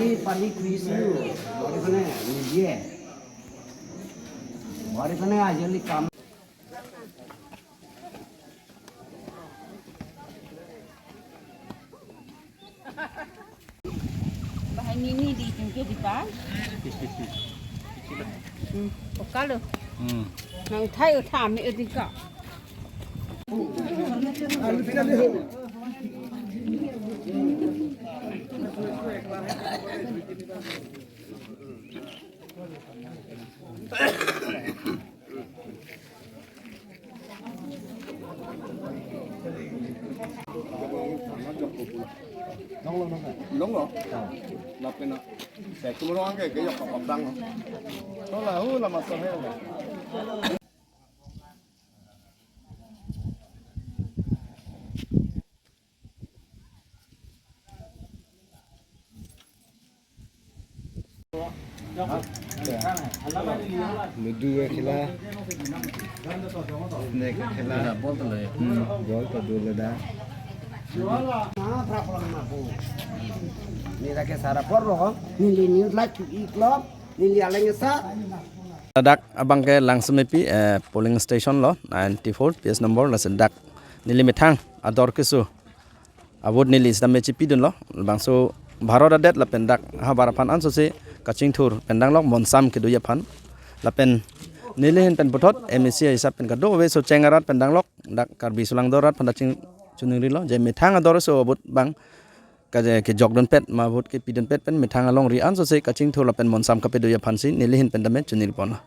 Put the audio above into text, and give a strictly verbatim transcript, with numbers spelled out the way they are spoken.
এই পানী খুজিছিলো, ঘৰ এখনে নিদিয়ে। ঘৰ এখনে আজিকালি কাম Bahai nini di tingke di pa. Hmm, pokal lo. Hmm. Nang thai utham mi uti ka. Longlo. Lapen na. Saya cuma orang ke, ke yok apa bang. Tola hu lama sohe. Ludu khela. Ne khela. Bol to le. Hmm, bol to dole da. Ni lake sara por lo, neli news like to e club, neli aleng sa. Ladak abang ke Langsamepi, eh, polling station lo, ninety-four P S number, laso dak neli methang ador keso avote neli sitame chipidunlo, bangso Bharot adet lapen dak havar aphan ansose kachingthur pen danglok, monsam kedo aphan. Lapen neli ahin pen puthot M A C hisap pen kadokave socheng arat pen danglok, dak Karbi Solangdo arat aphan dak ching choningrilo, je methang ador so avote abang kaje kejokdunpet, ma avote kepidunpet pen methang alongri ansose kachingthur lapen monsam kapedo aphansi neli ahin pen tame choningri ponlo.